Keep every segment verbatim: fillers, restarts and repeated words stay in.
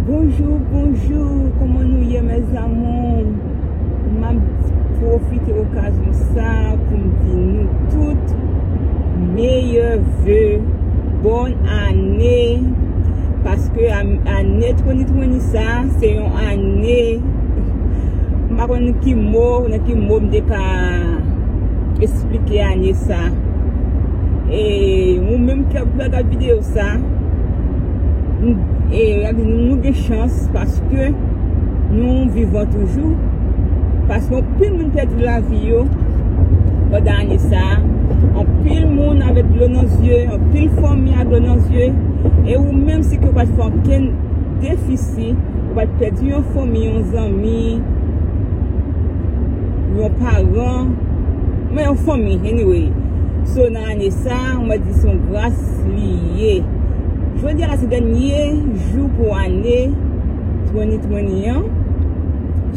Bonjou, bonjou, kòman nou ye, mes amours? M ap pwofite okazyon sa pou m di nou tout meyè ve, bòn ane, paske an-, ane twenty twenty sa, se yon ane, m pa konn ki mo, nan ki mo m te ka esplike ane sa. E ou menm ki ap gade videyo sa, n-, e, nou gen chans paske nou vivan toujou. Paske anpil moun pèdi lavi yo pandan ane sa. Anpil moun avèk dlo nan zye, anpil fanmi ak dlo nan zye. E ou menm si ke w pa t fè okenn defisi, ou pa t pèdi yon fanmi, yon zanmi, yon paran, men yon fanmi, anyway. So, nan ane sa, mwen di se yon gras li ye. Jodi a la, se dènye jou pou ane twenty twenty an.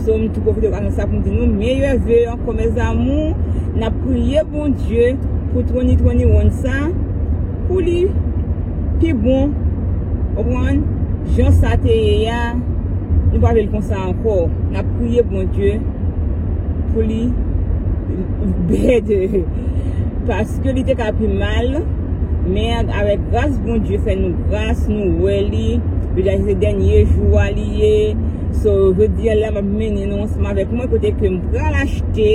So, m tou pwofite okazyon sa pou m di nou meyè ve ankò, mes amours. N ap priye Bondye pou twenty twenty-one sa, pou li pi bon, konprann? Jan sa te ye a, nou pa vle l konsa ankò. N ap priye Bondye pou li better. Paske li te ka pi mal, men avèk gras Bondye fè nou gras, nou wè li. Jodi a se dènye jou a li ye. So, jodi a la, m ap mennen nou ansanm avèk mwen kote ke m pral achte,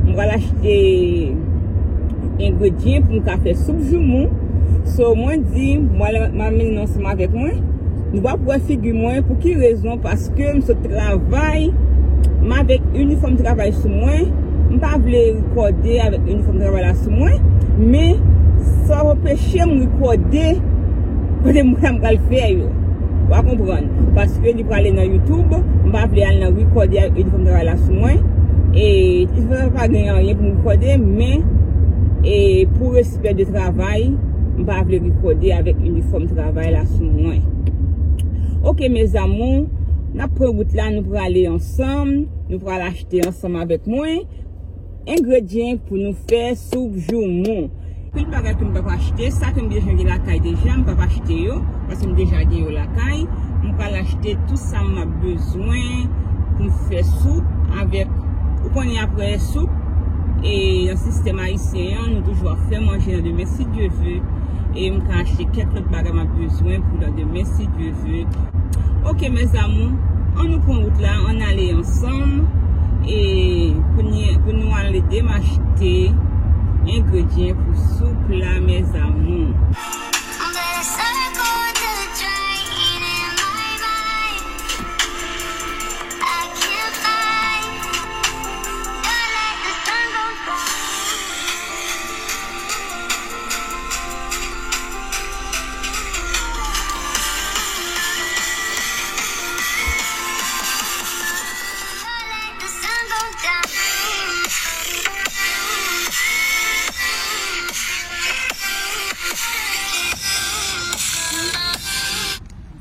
m pral achte engredyan pou m ka fè soup joumou. So, mwen di, mwen, m ap mennen nou ansanm avèk mwen. Nou p ap wè figi mwen. Pou ki rezon? Paske m sot travay, m avèk inifòm travay sou mwen. M pa vle rekòde avèk inifòm travay la sou mwen, men sa p ap anpeche m rekòde kote m, sa m pral fè yo. W a konprann. Paske li prale nan YouTube, m pa vle al nan rekòde ak inifòm travay la sou mwen. E, sa pa gen anyen pou m rekòde, men, e, pou respè de travay, m pa vle rekòde avèk inifòm travay la sou mwen. Ok, mes amours, n ap pran wout la, nou prale ansanm, nou pral achte ansanm avèk mwen. Engredyan pou nou fè soup joumou. Anpil bagay ke m p ap achte, sa ke m bezwen gen lakay deja, m p ap achte yo, paske m deja gen yo lakay. M pral achte tout sa m ap bezwen pou m fè soup avèk, ou konnen aprè soup, e nan sistèm ayisyen an, nou toujou ap fè manje nan demen, si Dye ve. E m ka achte kèk lòt bagay m ap bezwen pou nan demen, si Dye ve. Ok, mes amours, ann nou pran wout la, ann ale ansanm. E pou n, pou nou al ede m achte engredyan pou soup la, mes amours.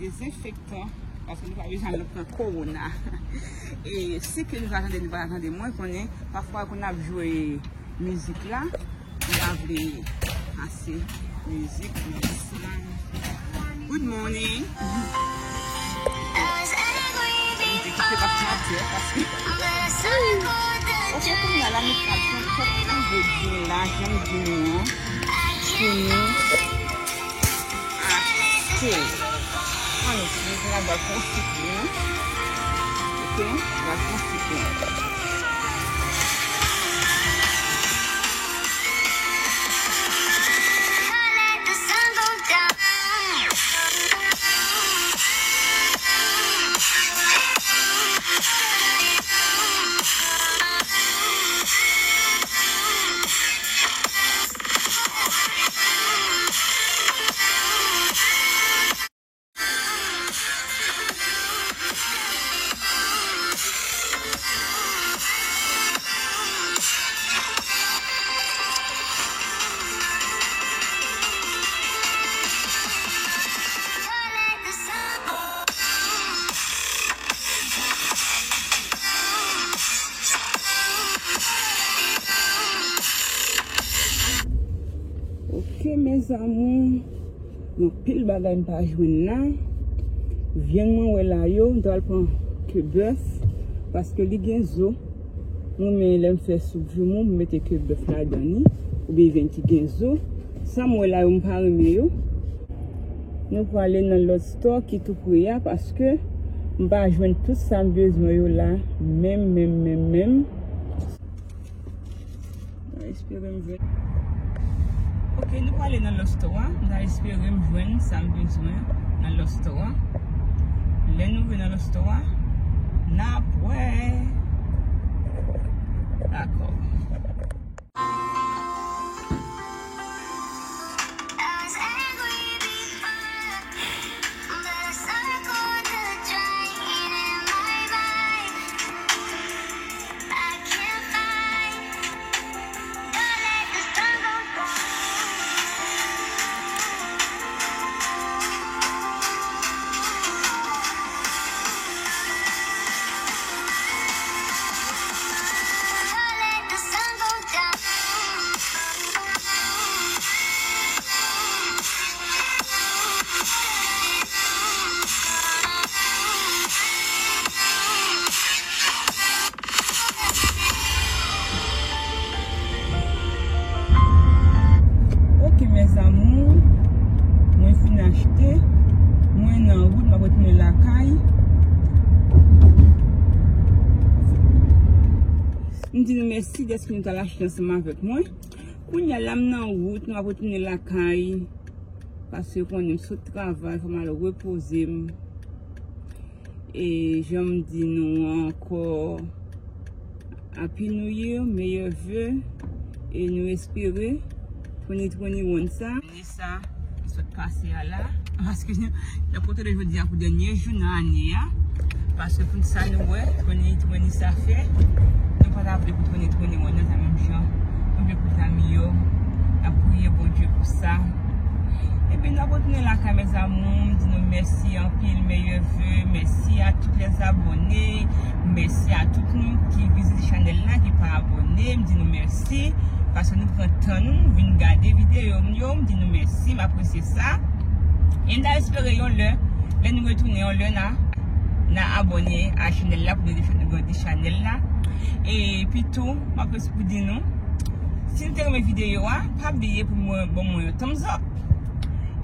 Dezenfektan, paske nou pa bezwen al pran kowona. E si ke nou pa tande, nou pa tande, mwen konnen, pafwa, kon ap jwe mizik la, m pa vle pase mizik nan sa. Good morning. M di kite pa fè atè, paske ok, kounye a la, nou pral pran kèk ingredyan la, jan m di nou an, pou nou achte. Ann, nou pral ba l yon ti kou. Ok, nou pral ba l yon ti kou. Ok, mes amours. Gen anpil bagay m pa jwenn la. Vyann mwen wè la yo, m ta pral pran ke bèf, paske li gen zo. Mwen renmen lè m fè soup joumou, m mete ke bèf ladan li, oubyen vyann ki gen zo. Sa m wè la yo, m pa renmen yo. Nou prale nan lòt store ki tou pre a, paske m pa jwenn tout sa m bezwen yo la, menm, menm, menm, menm. M ta espere m jwenn. Ok, nou prale nan lòt store a. M ta espere m jwenn sa m bezwen nan lòt store a. Lè nou rive nan lòt store a, n ap wè. Dakò. Ok, mes amours, mwen fin achte. Mwen nan wout, m ap retounen lakay. M di nou mèsi dèske nou t al achte ansanm avèk mwen. Kounye a la, m nan wout, m ap retounen lakay. Paske konnen m sot travay, fò m al repoze m. E jan m di nou ankò, Happy New Year, meyè ve, e nou espere twenty twenty-one sa. Ane sa ki sot pase a la, paske n ap kontole jodi a pou dènye jou nan ane a, paske pou sa nou wè, twenty twenty sa fè, nou pa ta vle pou twenty twenty-one nan sa menm jan, nou vle pou l ta miyò, n ap priye Bondye pou sa. Ebyen, n ap retounen lakay, mes amours. M di nou mèsi anpil, meyè ve. Mèsi a tout lè abòne. Mèsi a tout moun ki vizite chanèl la, ki pa abòne. M di nou mèsi. Paske nou pran tan nou vin gade videyo m yo. M di nou mèsi, m apresye sa. E m ta espere yon lè, lè nou retounen yon lè, n a, n a abòne a chanèl la pou nou grandi chanèl la. Epi tou, m ap pou di nou, si nou te renmen videyo a, pa bliye pou mwen ban mwen yon thumbs up.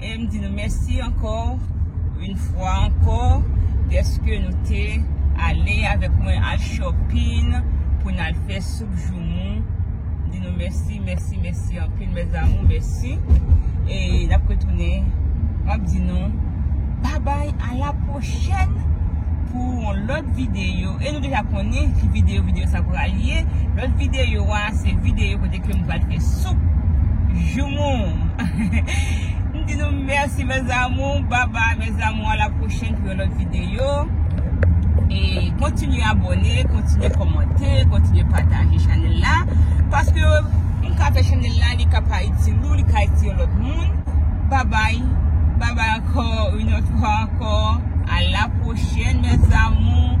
E m di nou mèsi ankò, yon fwa ankò, dèske nou te ale avèk mwen al shopping pou n al fè soup joumou. M di nou mèsi, mèsi, mèsi anpil, mes amours, mèsi. E n ap retounen, m ap di nou, babay, a la pwochèn pou yon lòt videyo. E nou deja konnen ki videyo, videyo sa pral ye. Lòt videyo a, se videyo kote ke m pral fè soup joumou. M di nou mèsi, mes amours. Babay, mes amours, a la pwochèn pou yon lòt videyo. E kontinye abòne, kontinye kòmante, kontinye pataje chanèl la. Paske m ka fè chanèl la, li ka pa itil ou, li ka itil yon lòt moun. Babay, babay ankò, yon lòt fwa ankò. A la pwochèn, mes amours,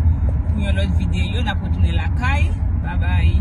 pou yon lòt videyo, n ap retounen lakay. Babay.